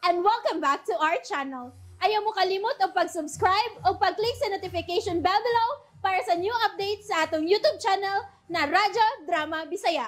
And welcome back to our channel. Ayaw mo kalimot og pag-subscribe o pag-click sa notification bell below para sa new updates sa atong YouTube channel na Radyo Drama Bisaya.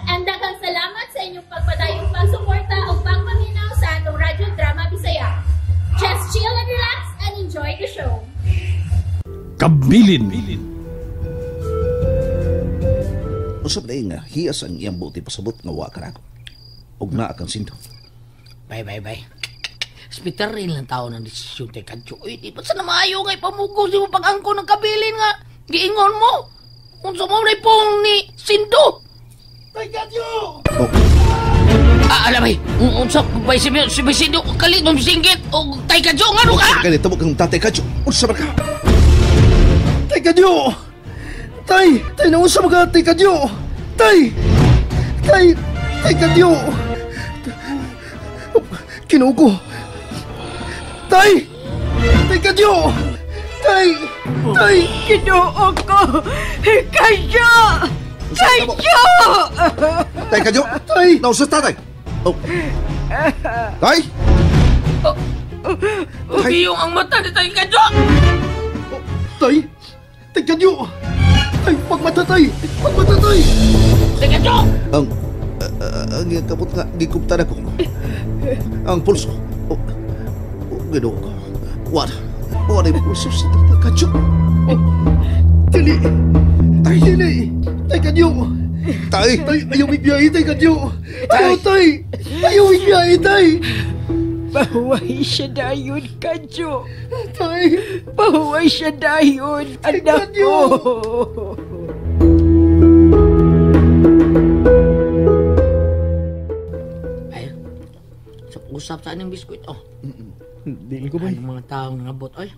And daghang salamat sa inyong pagpadayong pagsuporta o pagpaminaw sa atong Radyo Drama Bisaya. Just chill and relax and enjoy the show. Kabilin. Usap na nga, hiyas ang iyang buti pasabot nga wa ka nako. Ug naa kang Sindo. Bye, bye, bye. Spitarin lang tao ng desisyon tay Kadyo. Uy, di pa sana maayo nga ipamugos di mo pag-angko ng kabilin nga. Giingon mo. Unsa mo na pong ni Sindo. Tay Kadyo! Oh. Ah, alam ay, unsa bay si Sindo kalit mo singgit o tay Kadyo nga no ka? Kaya tabo kang tatay Kadyo. Unsa man ka? Tay Kadyo! Tay! Tay, naunsa man ka, Tay Kadyo? Tay! Tay! Tay Kadyo! Kinuo ko. Tay! Tay Kadyo! Tay! Tay! Kinuo ko! Kadyo! Kadyo! Tay Kadyo! Tay! Naunsa tatay? Oh. Tay! Ubiyong ang mata ni Tay Kadyo! Tay! Tay Kadyo! Tay, pagmata, tay! Pagmata, tay! Tay Kadyo! Ang iyang kamot nga gikuptan ako. Ang pulso. Oh, Ginoo ko. Wala. Wala yung pulso sa Tay Kadyo. Dili! Tay! Dili! Tay Kadyo! Tay! Tay, ayaw migbiyahe, Tay Kadyo! Ayaw, tay! Ayaw migbiyahe, tay! Pahuway siya dayon, Kadyo! Tay! Pahuway siya dayon, anak Kadyo! ko! Ay, usap sa anong biskuit, oh. Dili ko ba? Anong mga taong nangabot, oy.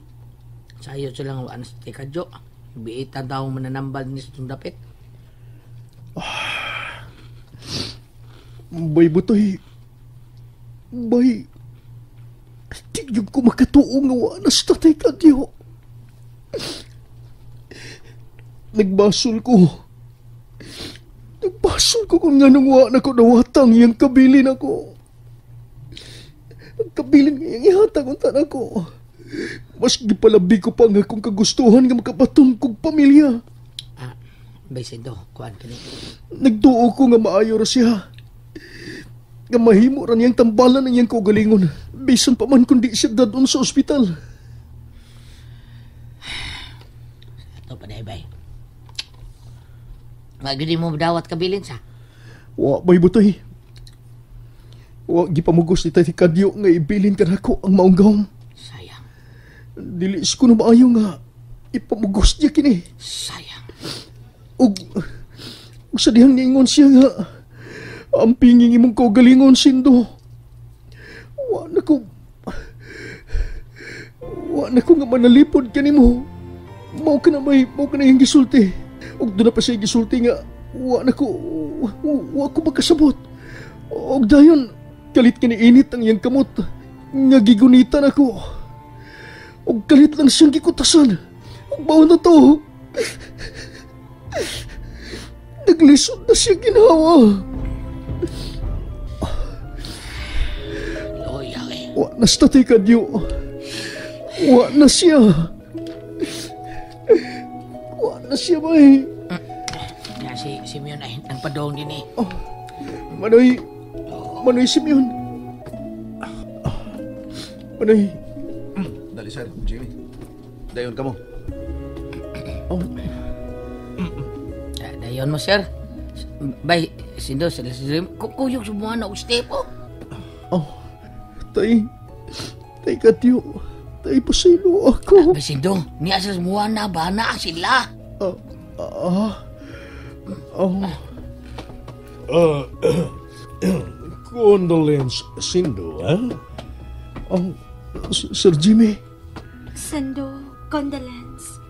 Sayo sila nga, wala sa Tay Kadyo. Biitan taong mananambal ni sa dapit. Bay, butoy. Bay, di yung ko makatuo nga wala sa Tatay Kadyo. Nagbasol ko. Nagbasol ko kung nga nung wala ko nawatang iyang kabilin ako. Ang kabilin nga iyang ihatag ang tanan ko. Mas gipalabi ko pa nga akong kagustuhan nga makabaton kog pamilya. Ah, bay Sindo, kuan kini. Nagtuo ko nga maayo ra siya. Nga mahimo ra niyang tambalan ang iyang kaugalingon. Bisan pa man kundi siya dadon sa ospital. Ito pa day, bay. Nga gyud mo dawat kabilin sa. Wa bay butoy. Wa gipamugos ni Tay Kadyo nga ibilin kanako ang maong gawom. Sayang, Dili ko na maayo nga ipamugos niya kini. sayang. Ug sa dihang niingon siya nga ang pinging imong kaugalingon, Sindo. Wa na ko nga manalipod kanimo. Mao ka na may, mao ka na iyang gisulti. Ug doon na pa siya gisulti nga wa na ko, wa ko magkasabot. Ug dayon kalit kini init ang iyang kamot nga gigunitan ako. Ug kalit lang siyang gikutasan. Ug mao na to. Naglisod na siya ginawa. Oy, ay. Wa na sa Tatay Kadyo. Wa na siya. Wa na siya, bay. Ya, si Simeon ay nagpadong din eh. Oh, Manoy. Manoy Simeon. Manoy. Dali, sir. Jimmy. Dayon ka mo. Oh, Dayon mo, sir. Bay, Sindo, sila si Jimmy. Kuyog sumuha na og step, oh. Oh, tay. Tay Kadyo. Tay, pasaylo ako. Bay, Sindo, niya sila sumuha na ba na sila? Oh. Condolence, Sindo, ha? Oh, Sir Jimmy. Sindo, condolence.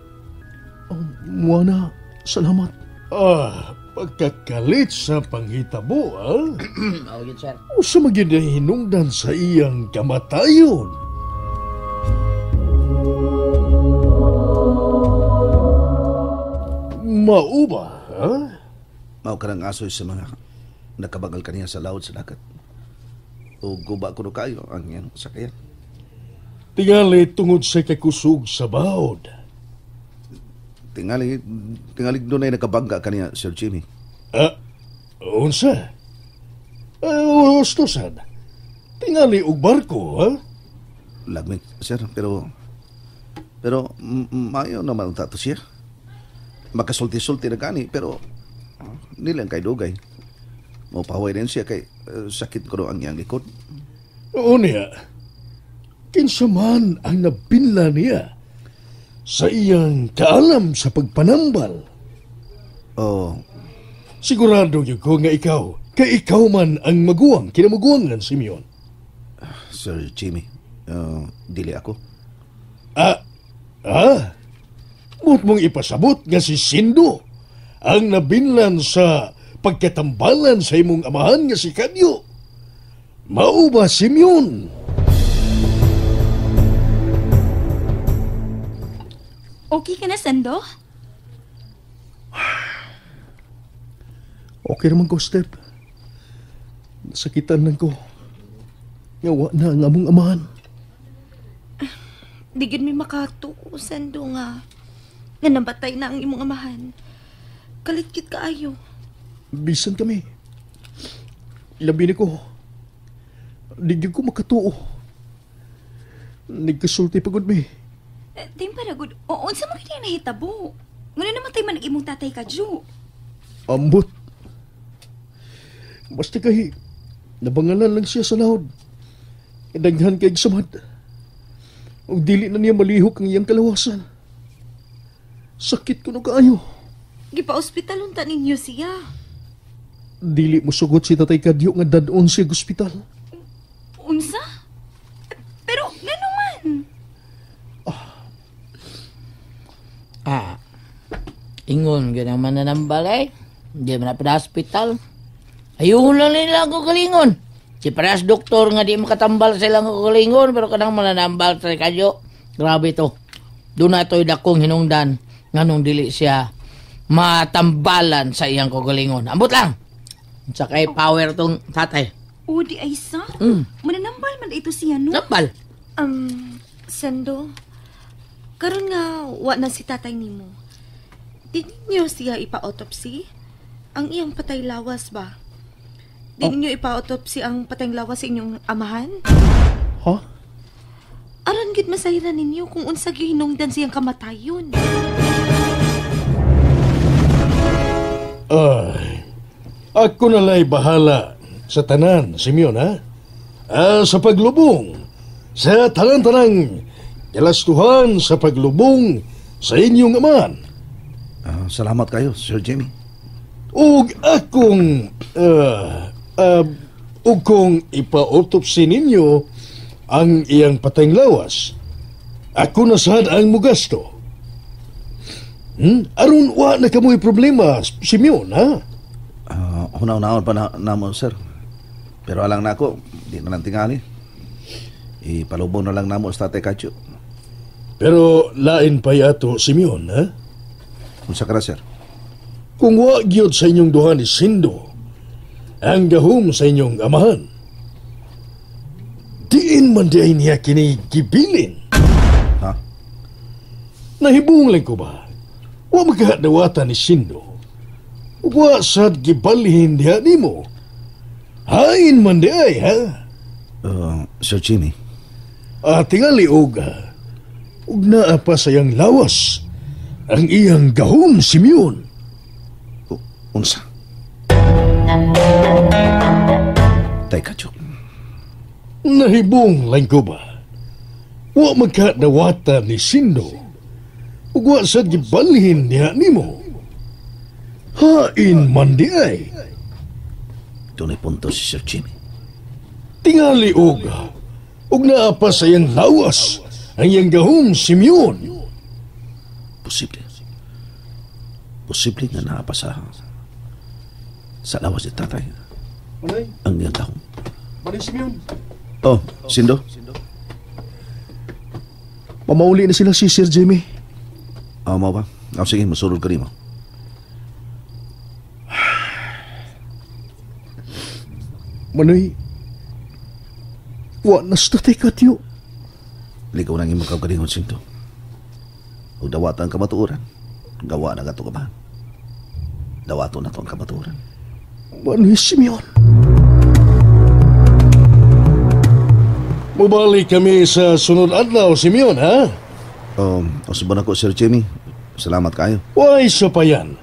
Oh, Moana, salamat. Ah, pagkakalit sa panghitabo, ha? Oh, yun, sir. Usa magyud ang hinungdan sa iyang kamatayon. Mao ba, ha? Mao ka ng asoy sa mga nakabagal kaniya sa laod sa dagat. O guba ko no kayo ang iyang sakayan. Tingali tungod sa kakusog sa baod. Tingali doon ay nakabangga kaniya, Sir Jimmy. Unsa? Husto sad. Tingali og barko, ha? Lagmit, sir, pero maayo naman tato siya. Makasulti-sulti na gani, pero nilang kay dugay. Mapaway rin siya kay sakit ko ang iyang likod. Oo niya. Kinsa man ang nabinla niya sa iyang kaalam sa pagpanambal. Oh. Sigurado yun ko nga ikaw, kay ikaw man ang maguwang, kinamaguwangan, Simeon. Sir Jimmy, dili ako. Buot mong ipasabot nga si Sindo ang nabinlan sa pagkatambalan sa imong amahan nga si Kadyo. Mao ba, Simeon? Okay ka na, Sando? Okay naman ko, Step. Nasakitan lang ko. Ngawa na ang among amahan. Di gid mi makatuo, Sando, nga. Nga nabatay na ang imong amahan. Kalitkit kaayo. Bisan kami. Labi ni ko. Di gid ko makatuo. Nagkasulti pagod mi. Tim paragod, oo, unsa man kini nahitabo? Ngano namatay man ang imong tatay Kadyo? Ambot. Basta kay nabangalan lang siya sa laod. Daghan kay samad. Ug dili na niya malihok ang iyang kalawasan. Sakit ko no kaayo. Gipa-ospital unta ninyo siya. Dili mo sugot si Tatay Kadyo nga dad-on siya ospital. Unsa? Pero ngano man? Ingon gyud ang mananambal eh. Di man na hospital. Ayun lang nila ako kalingon. Si parehas doktor nga di makatambal sa ilang kagalingon, pero kanang mananambal sa Kadyo. Grabe to. Doon na to'y dakong hinungdan nganong dili siya matambalan sa iyang kagalingon. Ambot lang. Sa kay power tong tatay. O di ay sa? Mananambal man ito siya, no? Nambal? Sando, karon nga wa na si tatay nimo. Di ninyo siya ipa-autopsy? Ang iyang patay lawas ba? Di ninyo ipa-autopsy ang patay lawas sa inyong amahan? Ha? Aron gid masayran ninyo kung unsa gihinungdan siyang kamatayon. Ay, ako nalay bahala sa tanan, Simeon, ha? Sa paglubong, sa tanan-tanang kalastuhan sa paglubong sa inyong amahan. Salamat kayo, Sir Jimmy. Ug akong ug kung ipa-autopsy ninyo ang iyang patayng lawas, ako na sad ang mugasto. Aron wa na kamoy problema, Simeon, ha? Hunaw-naon pa na mo, sir. Pero alang na ako, di na lang tingali. Ipalubong na lang namo sa Tatay Kadyo. Pero lain pa yato, Simeon, ha? Unsa ka na, sir? Kung wa gyud sa inyong duha ni Sindo ang gahom sa inyong amahan, diin man di ay niya kini gibilin. Ha? Nahibong lang ko ba? Wa magkadawatan ni Sindo. Wa sad gibalhin diha nimo. Hain man di ay, ha? Sir Jimmy. Tingali og naa pa sa iyang lawas ang iyang gahom, Simeon. Unsa? Tay Kadyo. Nahibong lang ko ba? Wa magkadawatan ni Sindo. Ug wa sad gibalhin niya nimo. Hain man di ay. Dunay punto si Sir Jimmy. Tingali og naa pa sa iyang lawas ang iyang gahom, Simeon. Posible. Posible nga naa pa sa lawas ni tatay. Manay. Ang iyang gahom. Manay, Simeon. Oh, Sindo. Mamauli na sila si Sir Jimmy. Mao ba? Sige, masulod ka rin mo. Manoy, Wa na sa Tatay Kadyo. Ligaw nang imong kaugalingon, Sindo. Ug dawata ang kamatuoran. Gawa na kato ka ba? Dawato na to ang kamatuoran. Manoy Simeon. Mubalik kami sa sunod adlaw, Simeon, ha? Usuban ako, Sir Jimmy. Salamat kayo. Why sa pa yan?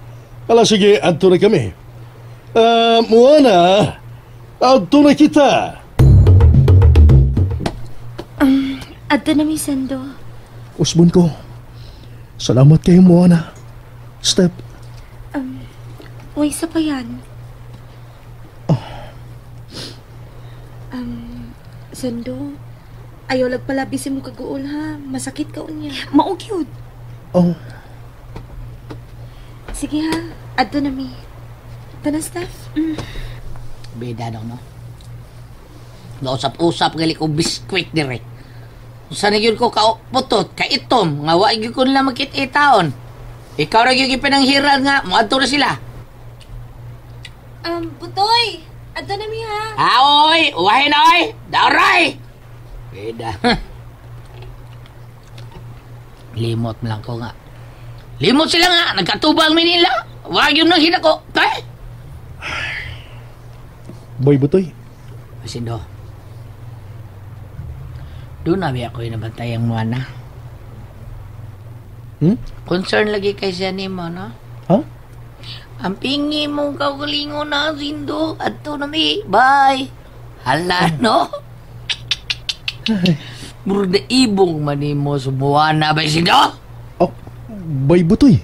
Ala, sige, adto na kami. Moana, adto na kita. Adto na mi, Sendo. Usbon ko. Salamat kayo, Moana. Step. Uy, sa pa yan. Sendo, ayaw lagpalabi si mong kaguol, ha? Masakit ka unya. Mao gyud. Oh. Sige ha, adto na mi. Tana, Steph. Bida daw, no? Nausap-usap gali ko biskwit dire. Usa na gyud ko kauputot, kaitom, nga wa gyud ko nila makit-itaon. Ikaw ra gyud ipinanghiran nga, moadto na sila. Butoy, adto na mi ha. Aoy, uwahin na oy, dauray. Bida. Limot man lang ko nga. Limot sila nga, nagkatubang mi nila. Wa gyud nang hinako. Kay. Boy Butoy. Sindo. Doon na ba ako yung nabantayang Moana? Concern lagi kay siya ni mo, no? Ha? Ang pingi mong kaugalingon na, Sindo. Adto na mi. Bye. Hala, no? Murag na ibong manimo sa Moana ba, Sindo? Oh, bye, Butoy.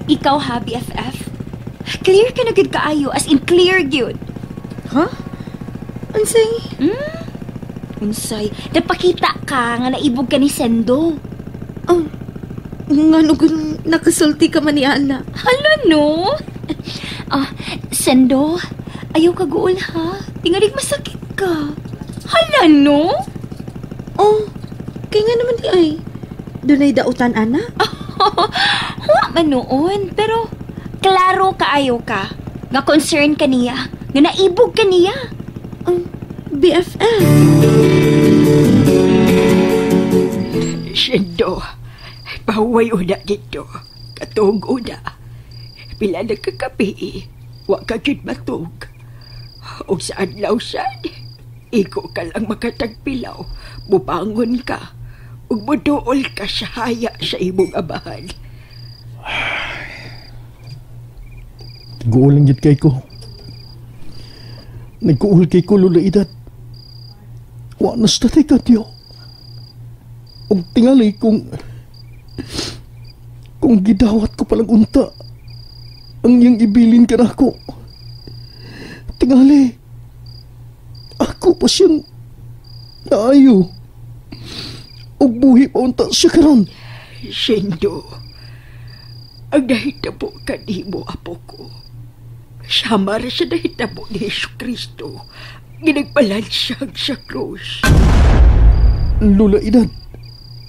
Ikaw ha, BFF? Clear ka na gud kaayo, as in clear gyud. Huh? Unsay? Unsay? Napakita ka nga naibog ka ni Sendo. Oh, ngano kung nakasulti ka man ni Ana? Hala no? Sendo, ayaw ka guol ha. Tingalig masakit ka. Hala no? Oh, kaya nga naman di ay. Dunay dautan, Ana? Wa man noon, pero klaro kaayo ka. Nga concern ka niya. Nga naibog ka niya. Ang BFF. Sendo, pahuway una dito. Katong una. Pila na kakapi, wa ka gyud matug. Og sa adlaw sad, iko ka lang makatagpilaw, bubangon ka, ug muduol ka sa haya sa imong abahan. Guol lang gyud kay ko. Nagkuol kay ko, Lola Edad. Wa na sa Tatay Kadyo. Og tingali kung gidawat ko palang unta ang iyang ibilin ka na ako. Tingali, ako pa siyang naayo. Og buhi pa unta siya karon. Sendo, ang nahitabo kanimo, apo ko, sama ra sa nahitabo ni Hesus Kristo, ginagpalansang sa krus. Lola Edad,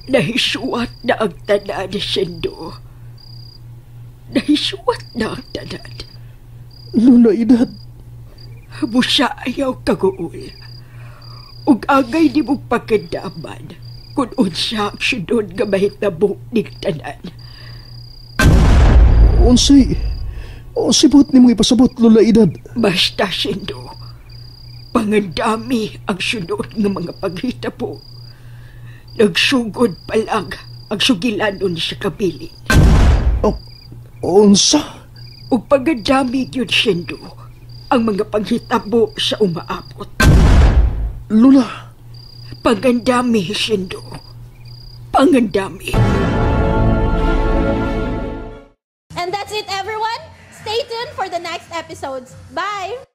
nahisuwat na ang tanan, Sendo. Nahisuwat na ang tanan. Lola Edad, busa ayaw kaguol. Ug angay di mong pagkandaman kung unsa ang sunod nga mahitabo ning tanan. Unsay buot nimong ipasabot, Lola Edad? Basta, Sendo, pangandami ang sunod nga mga paghitabo. Nagsugod pa lang ang sugilanon sa kabilin. Oh, unsa? Ug pagandami gyud, Sendo, ang mga panghitabo sa umaabot. Lola! Pagandami, Sendo. Pangandami. And that's it, everyone. Stay tuned for the next episodes. Bye!